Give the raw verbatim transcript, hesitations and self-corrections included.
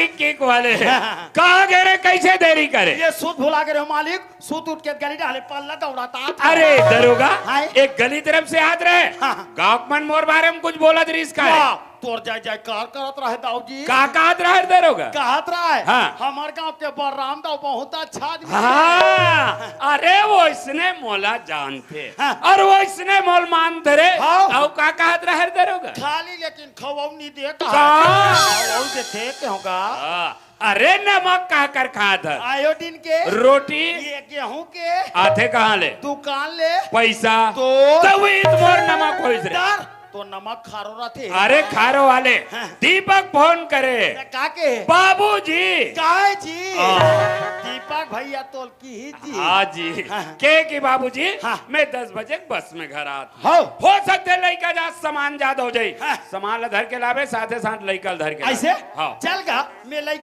Kick वाले। कहाँ गे रहे, कैसे देरी करे? ये सूत भुला गे रहे हो मालिक, सूत उठ के गली डाले पल्ला दौड़ाता। अरे दरोगा, हाँ? एक गली तरफ से आत रहे, हाँ। गाँव के मन मोर बारे में कुछ बोलत रहिस का? वाह, तोर जय जयकार करत रहे दाऊ जी। का कहत रहे दरोगा? कहत रहे, हाँ। हमर गाँव के बलराम दाऊ बहुत अच्छा आदमी। हाँ, अरे वइसने मोला जानथे, हाँ। अउ वइसने मोला मानथे रे। हाँ। अउ का कहत रहे दरोगा? खाली लेकिन खवौ नहीं देता। का? खवौ देथे कहूँगा। हाँ। अरे नमक का कर खात हस? आयोडीन के। रोटी? ये गेहूं के। आथे कहाँ ले? दुकान ले। पैसा? तो? तब इत मोर नमक होइस रे। डर, तो नमक खारो रथे। अरे खारो वाले, हाँ। दीपक फोन करे। का के? बाबूजी। काय जी? हाँ। दीपक भैया तोल की ही जी। हाँ जी। हाँ। के कि बाबूजी, हाँ। मैं दस बजे बस में घर आत हूँ। हाँ। हो सकथे लइका जा सामान ज्यादा हो जाई। हाँ। सामान ला धर के लाबे, साथे साथ लइका ला धर के लाबे। ऐसे? हाँ। चल गा, मैं लइका